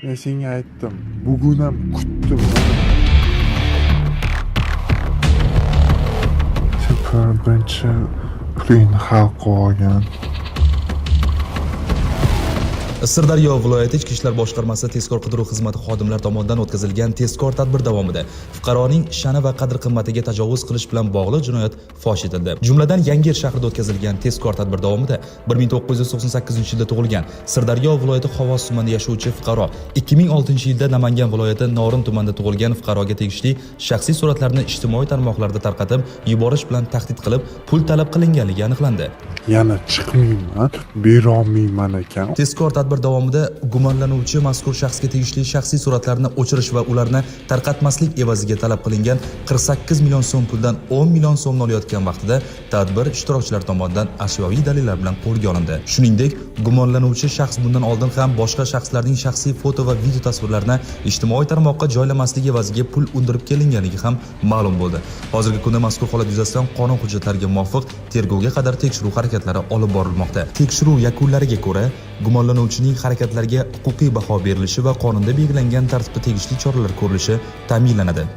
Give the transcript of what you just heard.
Men senga aytdim, bugun ham kutdim. Sen birinchi pulingni hal qilib olgin. Sirdaryo viloyati Ichki ishlar boshqarmasi tezkor qidiruv xizmati xodimlari tomonidan o'tkazilgan tezkor tadbir davomida fuqaroning sha'ni va qadr-qimmatiga tajovuz qilish bilan bog'liq jinoyat fosh etildi. Jumladan, Yangiyer shahrida o'tkazilgan tezkor tadbir davomida 1998-yilda tug'ilgan, Sirdaryo viloyati Xovos tumanida yashovchi fuqaro 2006-yilda Namangan viloyati Norin tumanida tug'ilgan fuqaroga tegishli shaxsiy suratlarni ijtimoiy tarmoqlarda tarqatib yuborish bilan tahdid qilib, pul talab qilinganligi aniqlandi. Yana chiqmayman, berolmayman ekan. Tezkor tadbir davomida gumonlanuvchi mazkur shaxsga tegishli shaxsiy suratlarni o'chirish va ularni tarqatmaslik evaziga talab qilingan 48 million so'm puldan 10 million so'mni olayotgan vaqtida tadbir ishtirokchilari tomonidan ashyoviy dalillar bilan qo'lga olindi. Shuningdek, gumonlanuvchi shaxs bundan oldin ham boshqa shaxslarning shaxsiy foto va video tasvirlarini ijtimoiy tarmoqqa joylamasligi evaziga pul undirib kelinganligi ham ma'lum bo'ldi. Hozirgi kunda mazkur holat yuzasidan qonun hujjatlariga muvofiq tergovga qadar tekshiruv harakatlari olib borilmoqda. Tekshiruv yakunlariga ko'ra, gumonlanuvchining harakatlariga huquqiy baho berilishi va qonunda belgilangan tartibda tegishli choralar ko'rilishi ta'minlanadi.